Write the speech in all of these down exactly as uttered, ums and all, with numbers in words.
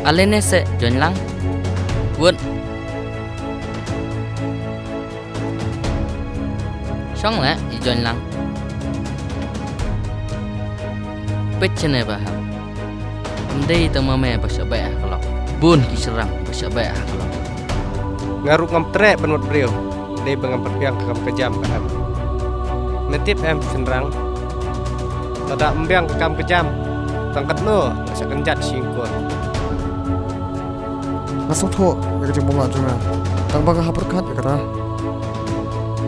Ale ne se join lang. Wut. Shong le i join lang. Peit shane Bahap. Ym dei tang ma me ba shah beh ha ka lok. Bun ki shynrang ba shah beh ha ka lok. Nga ruh ngam treh ban wad briew. Dei ba ngam pat biang ka kam ka jam Bahap. Me tip em shynrang. Lada ym biang ka kam ka jam, tang katno la shah kynjat shingkut. Nga sngewthuh ïa ka jingbymlah jong nga. Tang ba nga hap pyrkhat ïa kata.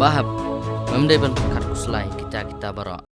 Bahap, mem dei ban pyrkhat khuslai kita kita baroh.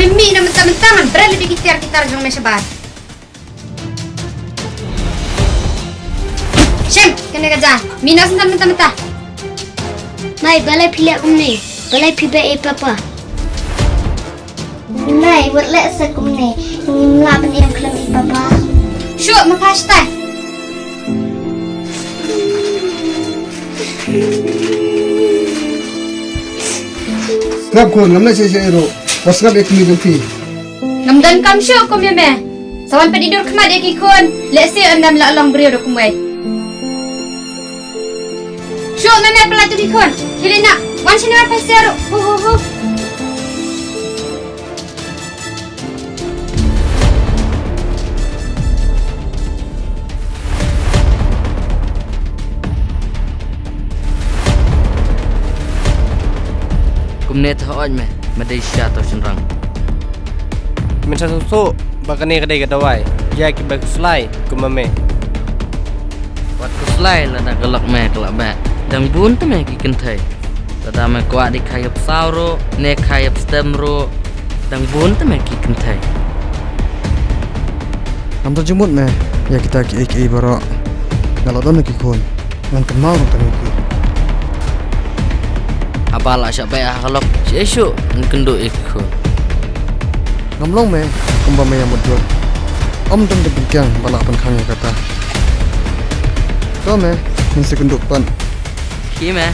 Mih noh mynta mynta, ngan bret lade ki tiar ki tar jong me shabar. Shem, kane ka ja. Mih noh mynta mynta. Mei, balei phi leh kumne? Balei phi beh ïa i papa? Mei, wat leh sa kumne. Ngim lah ban im khlem ïa i papa. Shuh, ma pha shatai. Sngap khun, ngam leh shisha ïa ruh. Wat sngap ïa kmie jong phi. Ngam donkam shuh kum ïa me. Sa wan peit dur khmat ïa ki khun. Lehse ynda me la long briew da kumwei. Shuh me me, pynlait tu ki khun. Khie leit noh. Wan shane wan peit sha ruh. Hu hu hu. Kumne te hooid me, me dei shisha uto u shynrang. Men sa sngewthuh ba kane ka dei ka dawai ïa kiba khuslai kum ma me. Wat khuslai lada ka lok me ka la beh. Dang bun te me ki kynthei. Lada me kwah dei kha ïa psaw ruh ne kha ïa pstem ruh, dang bun te me ki kynthei. Ngam da jingmut me ïa kita kiei kiei baroh. Nga la don ki khun, ngan kynmaw ruh tang ïa ki. Haba la shah beh ha ka lok, shisha shuh ngan kynduh ïa ki khun. Ngam long me kumba me ïa mutdur. Ym don da pynkiang ba lah pynkhang ïa kata. To me, ngin sa kynduh pat. Khie me.